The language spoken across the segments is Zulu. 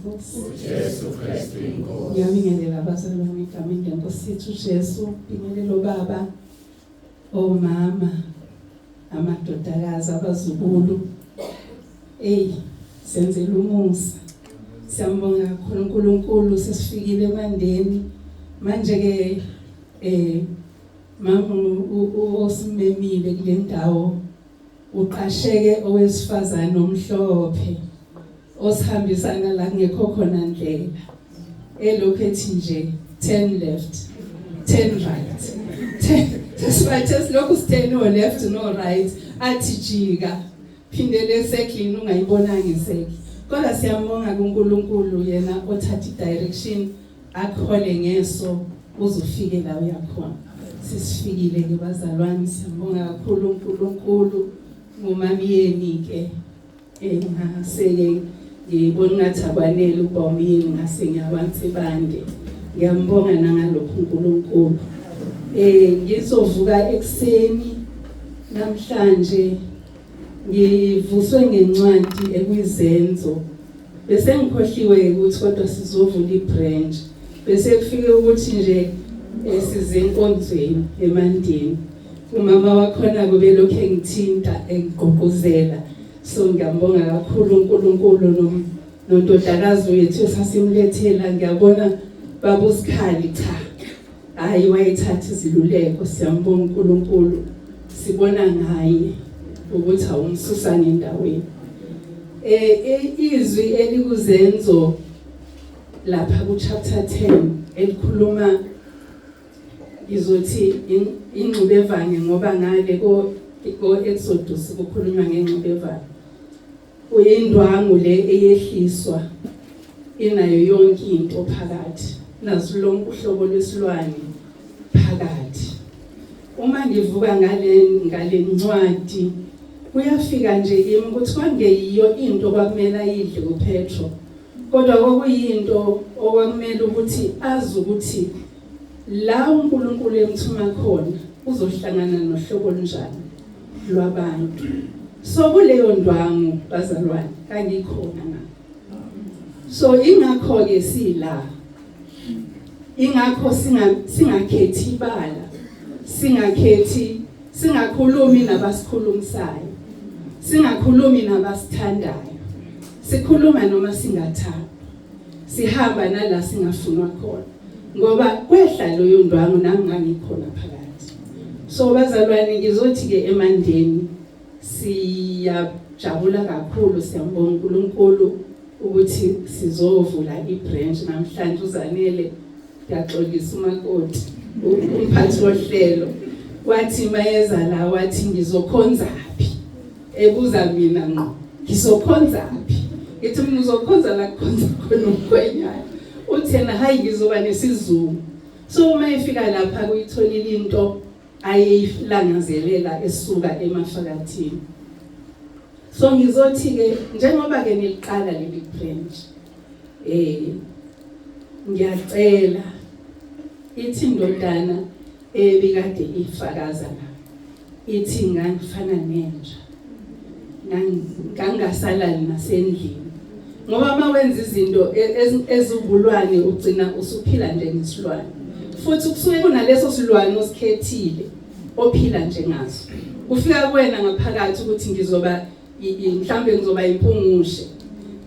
iNkosi. uJesu Kristu inkosi. Ngiyabingelela abazalwane egameni lenkosi yethu uJesu, bingelela obaba, omama, amadodakazi, abazukulu. Ey, senzela umusa. Siyambonga kakhulu uNkulunkulu sesifikile emandeni. Manje ke mama osimemile kule ndawo uqasheke owesifazane omhlophe osihambisana la kungekho khona ndlela elokhu ethi nje 10 left 10 right 10 sesibathe silokhu sithe no left no right, athi jika phindele eseklini ungayibonanga isekli. Kodwa siyambonga kuNkulunkulu yena othatha i-direction akhole ngeso uzofike la uyakhona. Sesifikile ke bazalwane, siyambonga kakhulu uNkulunkulu ngomamyeni ke ngase ngibona ngathi akwanele ukuba umyeni, ngase ngiyawansibande. Ngiyambonga nangalokhu uNkulunkulu. Ngizovuka ekuseni namhlanje ngivuswe ngencwadi ekwizenzo, bese ngikhohliwe ukuthi kodwa sizovula ibranch, bese kufike ukuthi nje sizenkonzweni emandeni. Umama wakhona kube lokhu engithinta engigqugquzela, so ngiyambonga kakhulu uNkulunkulu nondodakazi wethu esasimlethela. Ngiyabona baba uSikhali, cha hayi wayethatha iziluleko. Siyambonga uNkulunkulu, sibona ngaye ukuthi awumsusa ngendaweni. Izwi elikuzenzo lapha ku chapter 10 elikhuluma, ngizothi ingxubevange, ngoba ngale ko Exodus kukhulunywa ngengxubevange. Uyindwangu le eyehliswa inayo yonke into phakathi, nazo lonke uhlobo lwesilwane phakathi. Uma ngivuka ngale ncwadi kuyafika nje kimi ukuthi kwangeyiyo into kwakumele ayidle uPetro, kodwa kwakuyinto okwakumele ukuthi azi ukuthi la uNkulunkulu emthuma khona uzohlangana nohlobo olunjani lwabantu. So kuleyo ndwangu bazalwane kangikhona na, so ingakho ke sila, ingakho singakhethi ibala, singakhethi, singakhulumi nabasikhulumisayo, singakhulumi nabasithandayo, sikhuluma noma singathanda, sihamba nala singafunwa khona, ngoba kwehla leyo ndwangu nami ngangikhona phakathi. So bazalwane, ngizothi ke emandeni siyajabula kakhulu, siyambonga uNkulunkulu ukuthi sizovula ibranch namhlanje. Uzanele, ngiyaxolisa umakoti, umphathi wohlelo wathi mayeza la wathi ngizokhonzaphi, ebuza mina ngqo, ngizokhonzaphi? Ngithi mina uzokhonza la kukhonza khona umkhwenyana. Uthena hayi ngizoba nesizungu. So uma efika lapha kuyitholile into ayeyilangazelela esuka emafakathini. So ngizothi ke njengoba ke niliqala leli branch, ngiyacela ithi indodana ebikade ifakaza la ithi ngangifana nenja, ngangasalali nasendlini, ngoba uma wenza izinto ezubulwane ugcina usuphila njengesilwane, futhi kusuke kunaleso silwane osikhethile ophila njengaso. Kufika kuwena ngaphakathi ukuthi ngizoba mhlambe ngizoba impungushe,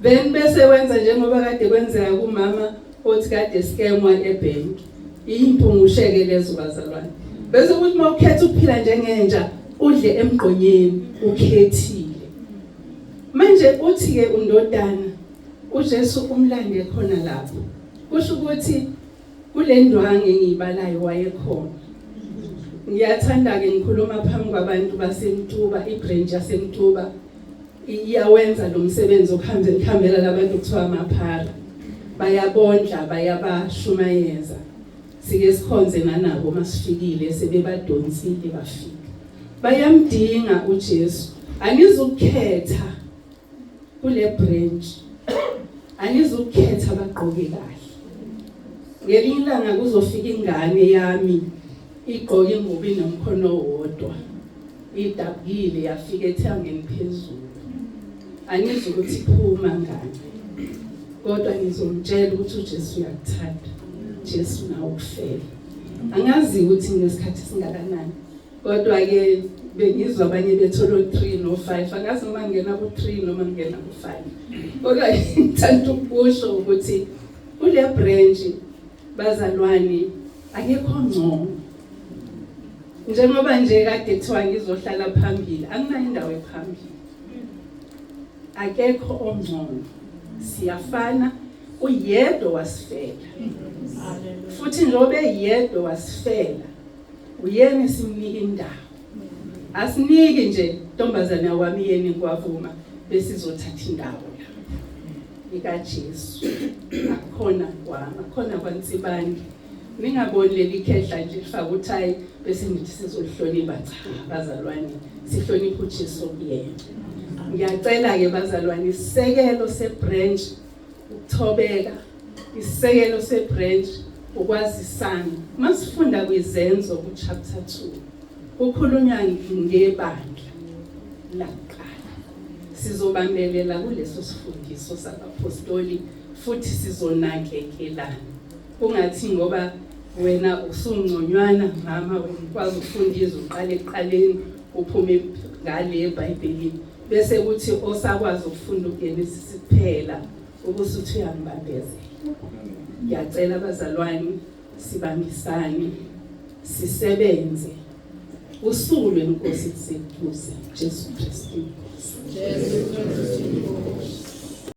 then bese wenza njengoba kade kwenzeka kumama othi kade scamwa ebank. Impungushe ke lezo bazalwane. Bese kuthi mawukhetha ukuphila njengenja udle emgqonyeni, ukhethile. Manje uthi ke undodana uJesu umlande khona lapho, kusho ukuthi kule ndwangu engiyibalayo wayekhona. Ngiyathanda ke ngikhuluma phambi kwabantu baseMtuba, ibranch yaseMtuba iyawenza lo msebenzi okuhambela kuhambela labantu kuthiwa amaphara, bayabondla, bayabashumayeza. Sike sikhonze nanabo masifikile sebebadonsile bafika, bayamdinga uJesu. Angizukukhetha kule branch, angizukukhetha abagqoke kahle. Ngelinye ilanga kuzofika ingane yami igqoke ingubo inomkhono owodwa, idabukile, yafika ethangeni phezulu. Angizukuthi phuma ngane. Kodwa ngizomtshela ukuthi uJesu uyakuthanda. Jesu nawe ukufela. Angazi ukuthi nginesikhathi singakanani. Kodwa ke bengizwa abanye bethola 3 no 5 angazi noma ngingena ku 3 noma ngingena ku 5. Kodwa ngithanda ukusho ukuthi kule branch bazalwane akekho ngcono. Njengoba nje kade kuthiwa ngizohlala phambili, anginayo indawo ephambili. Akekho ongcono. Siyafana, uyedwa wasifela. Futhi njengoba eyedwa wasifela, uyena esimnika indawo. Asiniki nje ntombazana wami yeni nkwavuma besizothatha indawo la. IkaJesu. Akukhona kwami, akukhona kwaNsibande. Ningaboni leli khehla nje lifaka uthayi bese nithi sizolihlonipha. Cha bazalwane, sihlonipha uJesu kuyena. Ngiyacela ke bazalwane, isisekelo sebranch ukuthobeka, isisekelo sebranch ukwazisana. Masifunda kwizenzo ku chapter 2 kukhulunywa ngebandla lakuqala. Sizobambelela kuleso sifundiso sabapostoli futhi sizonakekelana. Kungathi ngoba wena usungconywana mama, wena ukwazi ukufunda izwi uqale ekuqaleni uphume ngale eBhayibhelini, bese kuthi osakwazi ukufunda uGenesis kuphela ubusuthi uyambambezela. Ngiyacela bazalwane, sibambisane, sisebenze. Usuku lwenkosi liseduze. Jesu Kristu inkosi. Jesu Kristu inkosi.